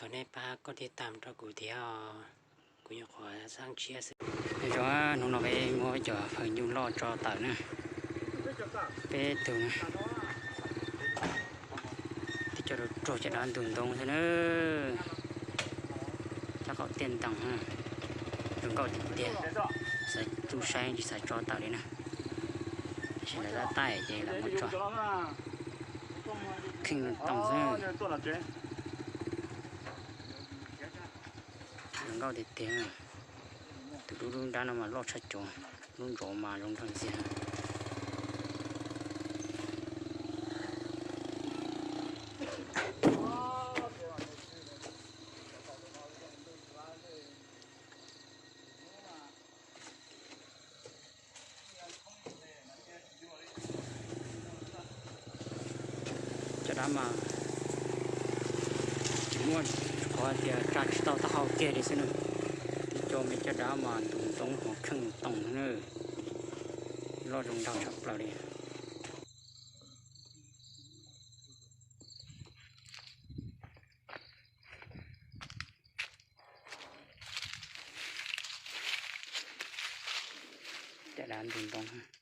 Thov nej pab koj thiaj tam rau kuv thiab os, kuv nyuam qhuav xab tshiab xwb. Nyob zoo, hnub no peb muab cov fawm nyuj loj tso tawm na, peb tug na. Tib co ruag ruag caj dab ntug ntoo xwb na. Caj qaum tiaj ntoos, zoo nkauj tiag tiag. Xav tsuj saib tsis xav tso tawm li na. Tab sis lawv tab taij ces lawv muab tso. Kheej toos xwb. Zoo nkauj tiag tiag. Tus dub dub nrab no mas loj tshaj cov, lub ntsov mas zoo nraug ntxiag. Caj dab mas tsis muaj qhov tias tsa tsis tau taub hau kiag li xwb na. Tib co me caj dab mas ntug ntoo hov kheej toos na, loj zoo nraug tshaj plaws li. Caj dab ntug ntoo.